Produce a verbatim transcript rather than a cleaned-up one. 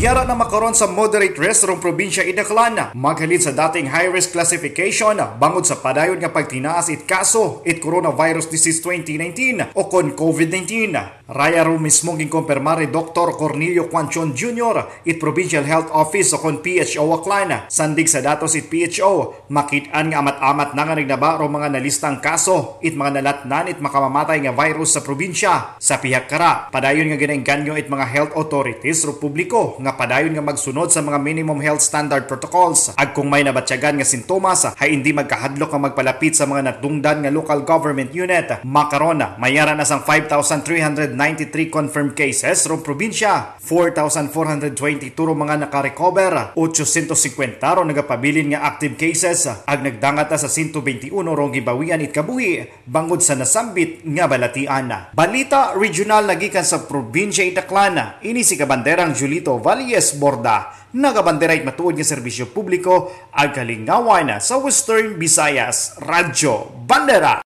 Yara na makaron sa moderate risk rong probinsya it Aklan, maghalin sa dating high risk classification bangod sa padayon nga pagtinaas it kaso it coronavirus disease twenty nineteen o kon COVID nineteen. Raya ro mismo ginkumpirmar ni Doktor Cornelio Quanchon Junior, it Provincial Health Office o kon P H O Aklan. Sandig sa datos it P H O, makit-an nga amat-amat na nga nagnaba ro mga nalistang kaso, it mga nalatnan it makamamatay nga virus sa probinsya. Sa pihak kara, padayon nga ginaengganyo it mga health authorities ro publiko nga padayon nga magsunod sa mga minimum health standard protocols. Agkong may nabatyagan nga sintomas, hay indi magkahadlok nga magpalapit sa mga natungdan nga local government unit. Makaron, may ara na sang five thousand three hundred ninety-three confirmed cases ro probinsya, four thousand four hundred twenty-two ro mga nakarecover, eight hundred fifty ro nagapabilin nga active cases, ag nagdangat na sa sento benti uno ro gibawian it kabuhi bangod sa nasambit nga balatian. Balita regional nagikan sa probinsya it Aklan, ini si Kabanderang Julito Valles Borda, nagabandera it matuod nga serbisyo publiko ag kalingawan sa Western Visayas, Radyo Bandera.